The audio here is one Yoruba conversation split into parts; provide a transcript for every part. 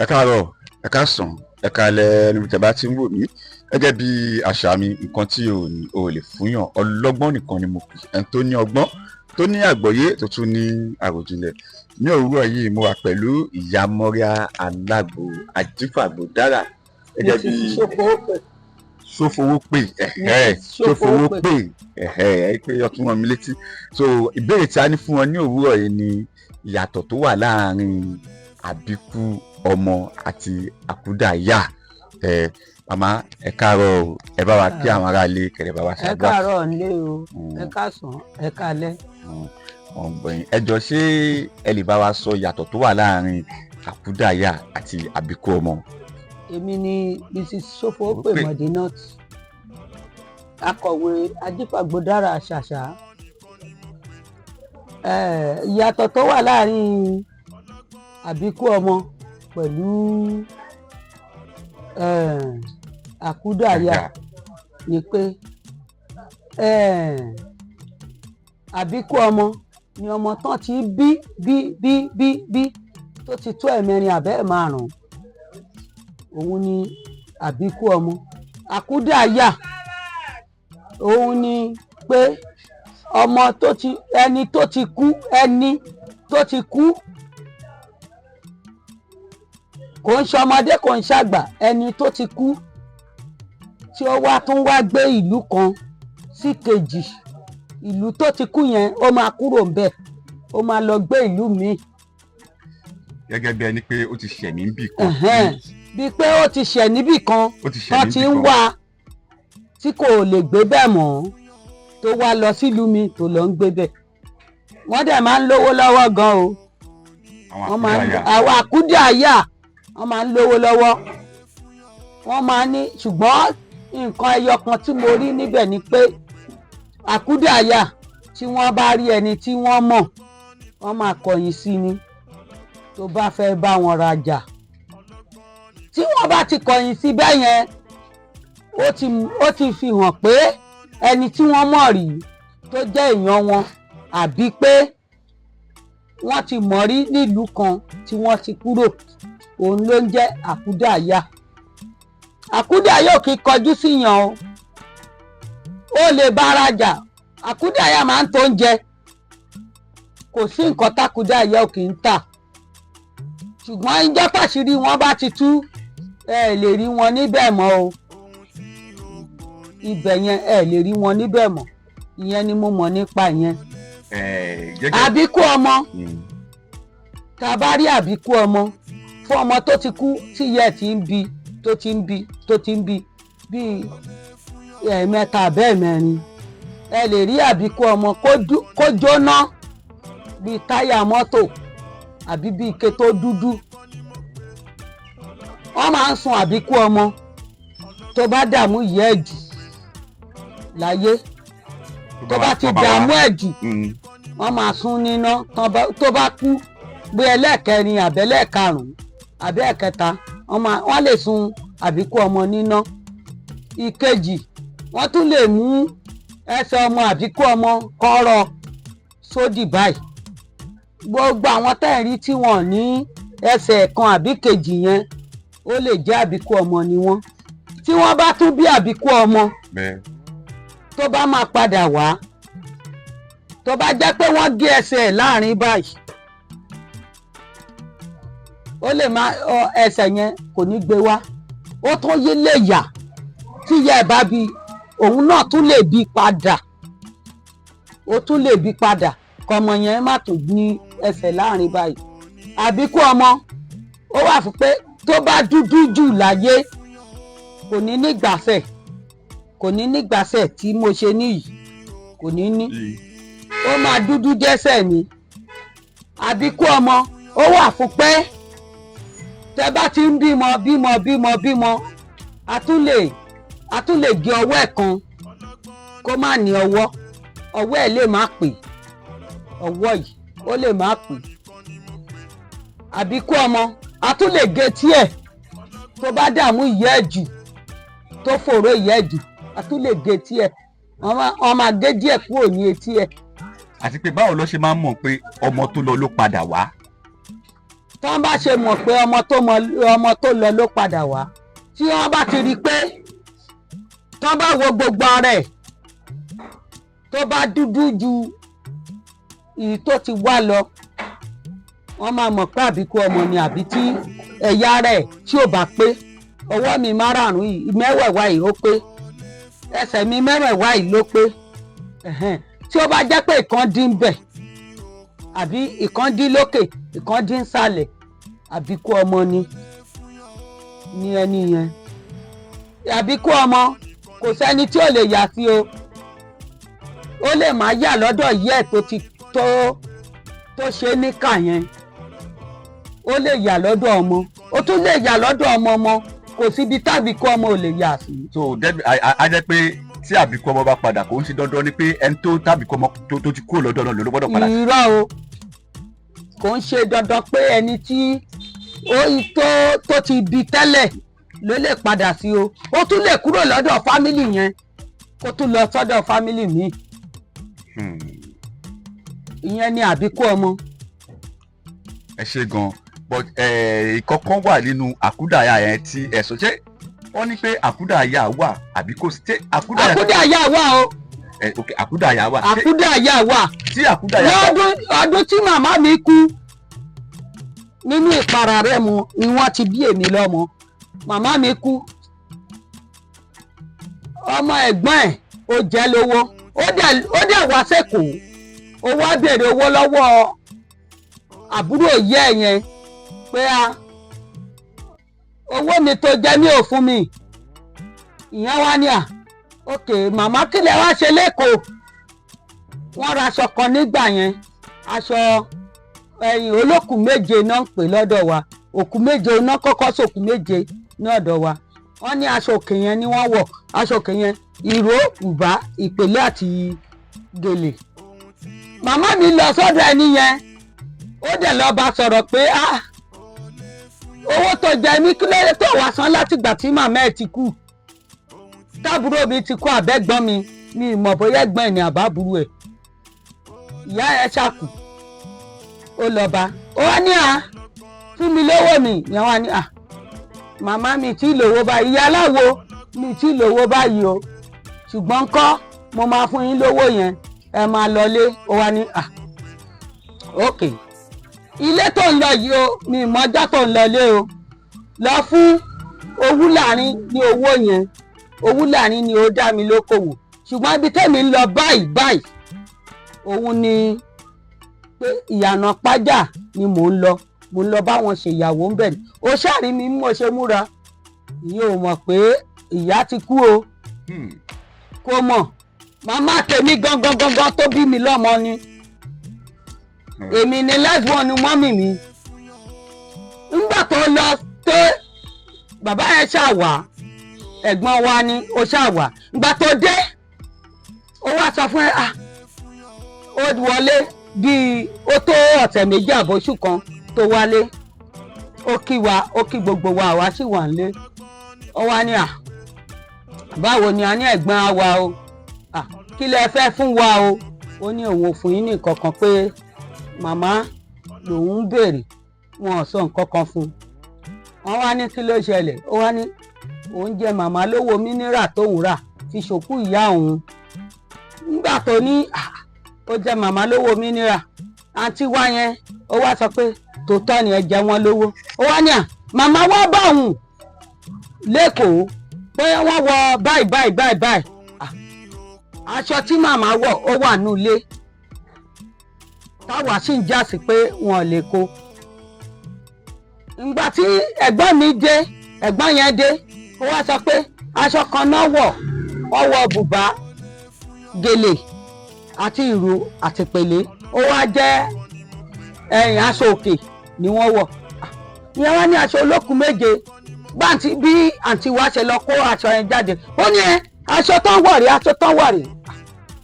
Ẹ káàárọ̀, ẹ káàsán, ẹ káalẹ́ níbi tẹ́ bá ti ń wò mí. Gẹ́gẹ́ bí àṣà mi, nǹkan tí ò ní ò lè fúnyàn, ọlọ́gbọ́n nìkan ni mo pè, ẹni tó ní ọgbọ́n, tó ní àgbọ́yé, tó tún ní àròjinlẹ̀. Ní òwúrọ̀ yìí, mo wà pẹ̀lú Ìyá Mọ́ríà Alágbo Ajífàgbò Dára, gẹ́gẹ́ bí Sófowó pè ẹ̀hẹ́, Sófowó pè ẹ̀hẹ́, ẹ pé ọtún wọn mi létí. So ìbéèrè tí a ní fún wọn ní òwúrọ̀ yìí ni ìyàtọ̀ tó wà láàárín àbíkú ọmọ àti àkúdàáyà. Ẹ màmá, ẹ káàárọ̀ o, ẹ bá wa kí àwọn aráalé kẹrẹ, bá wa Ẹ ṣàdúrà. káàárọ̀ nílé o, ẹ káàsán, ẹ káalẹ́. Ọ̀gbìn, ẹ jọ, ṣé ẹ lè bá wa sọ ìyàtọ̀ tó wà láàárín àkúdàáyà àti àbíkú ọmọ? Èmi ni Mrs Sofowópè Pè. Modinat, akọ̀wé Ajífàgbódára Ṣàṣà. Ìyàtọ̀ tó wà láàrin àbíkú ọmọ pẹ̀lú àkúdàáyà ni pé àbíkú ọmọ ni ọmọ tán ti bí bí bí bí bí tó ti tó ẹ̀mẹrin àbẹ́ márùn-ún, òun ni àbíkú ọmọ. Àkúdàáyà, òun ni pé ọmọ tó ti, ẹni tó ti kú, ẹni tó ti kú, kò ń ṣọmọdé, kò ń ṣàgbà, ẹni tó ti kú tí ó wá tún wá gbé ìlú kan sí kejì. Ìlú tó ti kú yẹn, ó máa kúrò ńbẹ̀, ó máa lọ gbé ìlú míì. Gẹ́gẹ́ bí ẹni pé ó ti ṣẹ̀ níbì kan. Ẹ̀hẹ́n, bíi pé ó ti ṣẹ̀ níbì kan, Ó ti ṣẹ̀ wọ́n níbì ti ń kan. wá tí kò lè gbé bẹ́ẹ̀ mọ́, tó wá lọ sílùú mi tó lọ ń gbé bẹ́ẹ̀. Wọ́n dẹ̀ máa ń lówó lọ́wọ́ gan o. Àwọn Wọ́n máa ń àkúdàáyà. Àwọn àkúdàáyà, wọ́n máa ń lówó lọ́wọ́, wọ́n máa ń ní. Ṣùgbọ́n nǹkan ẹyọ kan tí mo rí níbẹ̀ ni pé àkúdàáyà, tí wọ́n bá rí ẹni tí wọ́n mọ̀, wọ́n máa kọ̀yìn sí ni tó bá fẹ́ bá wọn rajà. Tí wọ́n bá ti kọ̀yìn sí bẹ́ẹ̀ yẹn, ó ti fi hàn pé ẹni tí wọ́n mọ̀ rí tó jẹ́ èèyàn wọn, àbí pé wọ́n ti mọ̀ rí nílùú kan tí wọ́n ti kúrò, òun ló ń jẹ́ àkúdàáyà. Àkúdàáyà ò kì í kọjú síyàn o, ó lè bá rajà. Àkúdàáyà máa ń tó oúnjẹ, kò sí nǹkan tákúdàáyà ò kì í tà. Ṣùgbọ́n ìjọ́ tàṣírí wọn bá ti tú, ẹ lè rí wọn níbẹ̀ mọ́ o. Ibẹ̀ yẹn, ẹ lè rí wọn níbẹ̀ mọ́. Ìyẹn ni mo mọ̀ nípa ìyẹn. Gẹ́gẹ́ Àbíkú ọmọ, tá a bá rí àbíkú ọmọ fún ọmọ tó ti kú, tí ìyá ẹ̀ ti ń bí, tó ti ń bí, tó ti ń bí bíi ẹ̀ẹ̀mẹ́ta àbẹ́ẹ̀mẹ́rin, ẹ lè rí àbíkú ọmọ kó jóná bíi táyà mọ́tò àbí bíi ike tó dúdú. Wọ́n máa ń sun àbíkú ọmọ tó bá dààmú ìyá ẹ̀ jù láyé, tó bá ti dààmú ẹ̀ jù, wọ́n máa sún níná. Tó bá kú bí ẹlẹ́ẹ̀kẹrin àbẹ́lẹ́ẹ̀karùn-ún àbí ẹ̀kẹta, wọ́n lè sun àbíkú ọmọ níná. Ìkejì, wọ́n tún lè mú ẹsẹ̀ ọmọ àbíkú ọmọ kọ́rọ̀ sódì báyìí. Gbogbo àwọn tẹ́ ẹ̀ rí tí wọ́n ní ẹsẹ̀ kan àbí kejì yẹn, ó lè jẹ́ àbíkú ọmọ ni wọ́n. Tí wọ́n bá tún bí àbíkú ọmọ, tó bá máa padà wá, tó bá jẹ́ pé wọ́n gé ẹsẹ̀ ẹ̀ láàrin báyìí, ó lè má ẹsẹ̀ yẹn kò ní gbé wá. Ó tún yé lè yà tí ìyá ẹ̀ bá bí, òun náà tún lè bí padà, ó tún lè bí padà, kọmọ yẹn má tún ní ẹsẹ̀ láàrin báyìí. Àbíkú ọmọ, ó wà fún pé tó bá dúdú jù láyé, kò ní nígbàsẹ̀, kò ní nígbàsẹ̀ tí mo ṣe níyì, kò ní ní, ó máa dúdú jẹ́sẹ̀ ni. Àbíkú ọmọ, ó wà fún pé tẹ bá ti ń bímọ bímọ bímọ bímọ, a tún lè gé ọwọ́ ẹ̀ kan kó má ní ọwọ́, ọwọ́ ẹ̀ lè má pè, ọwọ́ yìí ó lè má pè. Àbíkú ọmọ, a tún lè gé etí ẹ̀ tó bá dààmú ìyá ẹ̀ jù, tó fòró ìyá ẹ̀ jù, a tún lè gé etí ẹ̀. Wọ́n máa gé díẹ̀ kúrò ní etí ẹ̀. Àti pé báwo ló ṣe máa ń mọ̀ pé ọmọ tó lọ ló padà wá? Tí wọ́n bá ṣe mọ̀ pé ọmọ tó mọ ọmọ tó lọ ló padà wá, tí wọ́n bá ti rí i pé tí wọ́n bá wo gbogbo ara ẹ̀, tó bá dúdú ju èyí tó ti wá lọ, wọ́n máa mọ̀ pé àbíkú ọmọ ni, àbí tí ẹ̀yà rẹ̀ tí ò bá pé. Ọwọ́ mi márààrún yìí, mẹ́wẹ̀ẹ̀wá yìí, ó pé. Ẹsẹ̀ mi mẹ́wẹ̀ẹ̀wá yìí ló pé. Ẹ̀hẹ́n. Tí ó bá jẹ́ pé ìkan dín bẹ̀, àbí ìkan dín lókè, ìkan dín sàlẹ̀, àbíkú ọmọ ni ní ẹni yẹn. Àbíkú ọmọ, kò sẹ́ni tí ò lè yà sí o. Ó lè má yà lọ́dọ̀ yẹ́ ẹ̀ tó ti tó ṣe níkà yẹn. Ó lè yà lọ́dọ̀ ọmọ, ó tún lè yà lọ́dọ̀ ọmọ ọmọ. Kò síbi tábìkú ọmọ ò lè yà sí. So dẹ́bi a jẹ́ pé tí àbíkú ọmọ bá padà, kò ń ṣe dandan ni pé ẹni tó tàbíkú ọmọ tó ti kúrò lọ́dọ̀ náà ló gbọ́dọ̀ padà. Irọ́ o, kò ń ṣe dandan pé ẹni tí ó tó ti bí tẹ́lẹ̀ ló lè padà sí o. Ó tún lè kúrò lọ́dọ̀ family yẹn, kó tún lọ sọ́dọ̀ family míì. Ìyẹn ni àbíkú ọmọ. Ẹ ṣe gan, but ìkọ̀kan wà nínú àkúdàáyà yẹn tí ẹ sọ. Ṣé wọ́n ní pé àkúdàáyà wà àbí kò sí? Ṣé àkúdàáyà? Àkúdàáyà wà o. Ẹ, ok, àkúdàáyà wà. Àkúdàáyà wà. Tí àkúdàáyà bá Lọ́dún ọdún tí màmá mi kú, nínú ìpara rẹ̀ mu ni wọ́n ti bí èmi lọ́mọ. Màmá mi kú, ọmọ ẹ̀gbọ́n ẹ̀ ó jẹ́ lówó. Ó dẹ̀ wá sẹ́kọ̀ọ́, ó wá béèrè owó lọ́wọ́ àbúrò yẹ́ ẹ̀ yẹn pé a owó mi tó jẹ́ mi ò fún mi. Ìyẹn wá ní à, ok, màmá, kí lẹ wá ṣe lẹ́kọ̀ọ́? Wọ́n ra aṣọ kan nígbà yẹn, aṣọ ẹ̀yìn olókùn méje náà ń pè lọ́dọ̀ wa. Òkú méje náà kọ́kọ́ sòkú méje ní ọ̀dọ̀ wa. Wọ́n ní aṣọ òkè yẹn ni wọ́n wọ̀. Aṣọ òkè yẹn, ìró, bùbá, ìpèlé àti gèlè. Màmá mi lọ sọ́dọ̀ ẹni yẹn, ó dẹ̀ lọ bá sọ̀rọ̀ pé, ah, owó tó jẹ mí, kí ló dé tó wá san látìgbà tí màmá ẹ̀ ti kú, táàbúrò mi ti kú, àbẹ́gbọ́n mi, mi ì mọ̀ bóyá ẹ̀gbọ́n ẹ̀ ní àbábúrò ẹ̀. Ìyá ẹ̀ ṣàkù, ó lọ bá, ó wá ní à fún mi lówó mi. Ìyẹn wá ní à, màmá mi tí lówó báyìí, ìyá aláwo mi tí lówó báyìí o, ṣùgbọ́n kọ́ mo máa fún yín lówó yẹn, ẹ máa lọlé. Ó wá ní à, ok, ilé tó ń lọ yìí o, mi ìmọ̀já tó ń lọlé o, lọ fún owó láàrin ní owó yẹn. Owó láàrin ni ó dá mi lókòwò, ṣùgbọ́n ibi tẹ́mi ń lọ báyìí báyìí, òun ni pé ìyànà pájà ni mò ń lọ. Mò ń lọ báwọn ṣèyàwó ń bẹ̀ ni ó ṣàrí mi bí mo ṣe múra. Ìyẹn ò mọ̀ pé ìyá ti kú o. Kò mọ̀. Màmá tèmi gangan gangan tó bí mi lọ́mọ ni. Èmi ni last one ni mummy mi. Ńgbà tó lọ tó bàbá yẹn ṣàwà, ẹ̀gbọ́n wa ni ó ṣàwà. Ńgbà tó dé, ó wá sọ fún ẹ, ah, ó wọlé bíi ó tó ọ̀sẹ̀ 2 àbóṣù kan tó wálé, ó kí wa, ó kí gbogbo wa, àwa sì wà nílé. Ó wá ní à, báwo ni? A ní ẹ̀gbọ́n wa o, à kí lẹ fẹ́ fún wa o? Ó ní òun ò fún yín ní nǹkan kan, pé màmá lòun ń béèrè. Wọn ò sọ nǹkan kan fún un. Wọ́n wá ní kí ló ṣẹlẹ̀? Ó wá ní òun jẹ màmá lówó mineral tóun rà fi ṣòkú ìyá òun. Nígbà tó ní ó jẹ màmá lówó mineral, àǹtí wa yẹn ó wá sọ pé tòótọ́ ni ẹ jẹ wọ́n lówó. Ó wá ní à, màmá wá bá òun lẹ́kọ̀ọ́ pé wọ́n wọ báyìí báyìí báyìí báyìí. Aṣọ tí màmá wọ̀, ó wà ní ilé táwa sì ń jásí pé wọn ò lè kó. Ìgbà tí ẹ̀gbọ́n mi dé, ẹ̀gbọ́n yẹn dé, ó wá sọ pé aṣọ kan náà wọ̀, wọ́n wọ bùbá, gèlè àti ìró àti pèlé. Ó wá jẹ́ ẹ̀yìn aṣọ òkè ni wọ́n wọ̀. Ìyẹn wá ní aṣọ olókùn méje. Báǹtí bí àǹtí wa ṣe lọ kó aṣọ yẹn jáde, ó ní ẹ aṣọ tán wọ̀ rí, aṣọ tán wọ̀ rí.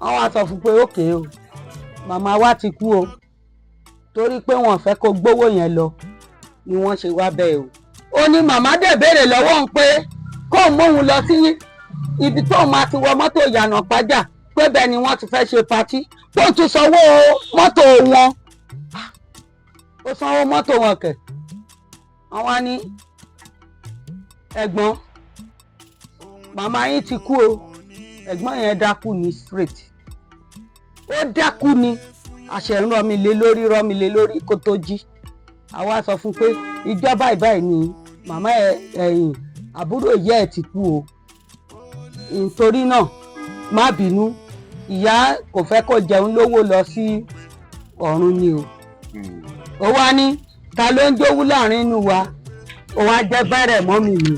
Wọ́n wá sọ fún pé ókè o, màmá wa ti kú o, torí pé wọ́n fẹ́ kó gbówó yẹn lọ ni wọ́n ṣe wá bẹ́ẹ̀ o. Ó ní màmá dẹ̀ béèrè lọ́wọ́ òun pé kó móun lọ sí ibi tó máa ti wọ mọ́tò ìyànà pàjá, pé bẹ́ẹ̀ ni wọ́n ti fẹ́ ṣe party, tó tún sanwó mọ́tò wọn. Ó sanwó mọ́tò wọn kẹ̀. Wọ́n wá ní, "Ẹ̀gbọ́n, màmá yín ti kú o." Ẹ̀gbọ́n yẹn dákú ní straight, ó dákú ni. Àṣẹ ń rọ́ mi lé lórí, rọ́ mi lé lórí kó tó jí. Àwa sọ fún pé ìjọba ìbáyìí ni màmá ẹ, ẹ̀yìn àbúrò ìyá ẹ̀ ti kú o. Nítorí náà, má bínú, ìyá kò fẹ́ kó jẹun lówó lọ sí ọ̀run ni o. Ó wá ní, "Ta ló ń jówú láàrin inú wa?" Ó wá jẹ́ bẹ̀rẹ̀ mummy mi.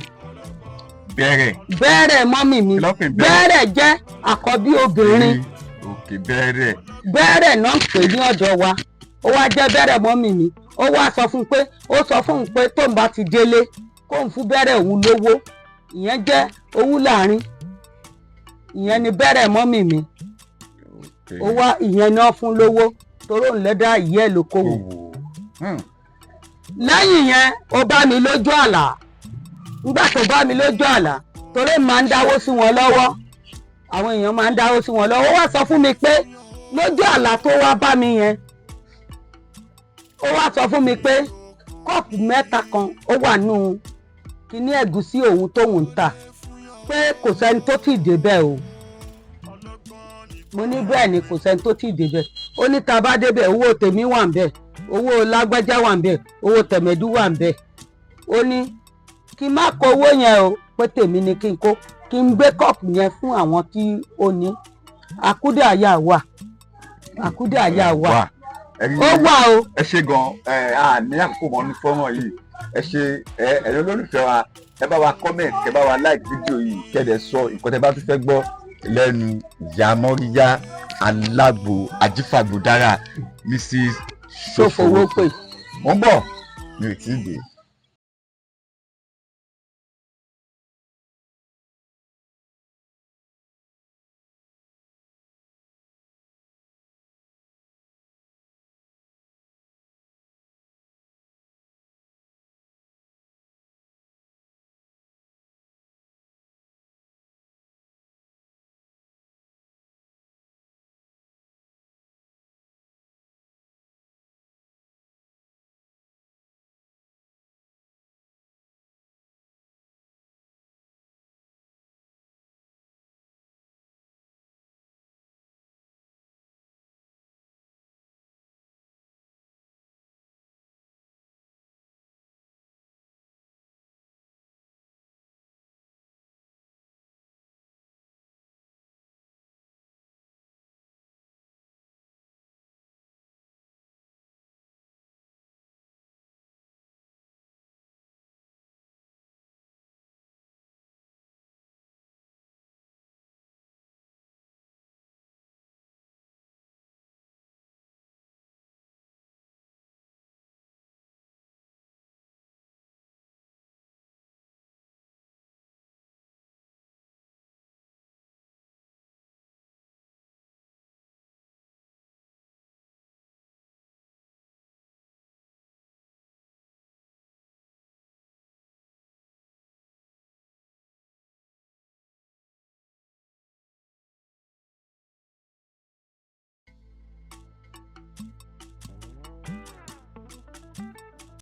Bẹ̀rẹ̀? Bẹ̀rẹ̀ mummy mi. Kí ló pè bẹ̀rẹ̀? Bẹ̀rẹ̀ jẹ́ àkọ́bí obìnrin. Òkè, bẹ̀rẹ̀. Bẹ̀rẹ̀ náà ń pè ní ọ̀dọ̀ wa. Ó wá jẹ́ bẹ̀rẹ̀ mummy mi. Ó wá sọ fún un pé, ó sọ fún un pé tóun bá ti délé, kóun fún bẹ̀rẹ̀ òun lówó. Ìyẹn jẹ́ owó láàrin, ìyẹn ni bẹ̀rẹ̀ mummy mi. Ó wá ìyẹn náà fún lówó torí òun lẹ́dá ìyẹ́ ẹ̀ lókòwò. Owó. Lẹ́yìn yẹn, ó bá mi lójú àlá. Nígbà tó bá mi lójú àlá, torí máa ń dáwó sí wọn lọ́wọ́, àwọn èèyàn máa ń dáwó sí wọn lọ́wọ́, ó wá sọ fún mi pé lójú àlá tó wá bá mi yẹn, ó wá sọ fún mi pé cup mẹ́ta kan ó wà nù kíní ẹ̀gúsí òun tóun ń tà, pé kò sẹ́ni tó tì débẹ̀ o. Mo ní bẹ́ẹ̀ ni, kò sẹ́ni tó tì débẹ̀. Ó ní tá a bá débẹ̀, owó tèmi wà ń bẹ̀, owó lágbájá wà ń bẹ̀, owó tẹ̀mẹ̀dú wà ń bẹ̀. Ó ní kí n má kó owó yẹn o, pé tèmi ni kí n kó, kí n gbé cup yẹn fún àwọn tí ó ní. Àkúdàáyà wà, àkúdàáyà wà. Ẹ̀yin Ó wà o. Ẹ ṣe gan. Ẹ à ní àkókò mọ́ ní fọ́nrán yìí. Ẹ ṣe ẹ, ẹ̀yin olólùfẹ́ wa, ẹ bá wa comment, kẹ bá wa like fídíò yìí, kẹ́ dẹ̀ sọ nǹkan tẹ́ bá tún fẹ́ gbọ́ lẹ́nu ìyá Mọ́ríyá Alágbo Ajífàgbòdára, Mrs Ṣòfowópè. Wọ́n bọ̀, mi ò tí ì dé.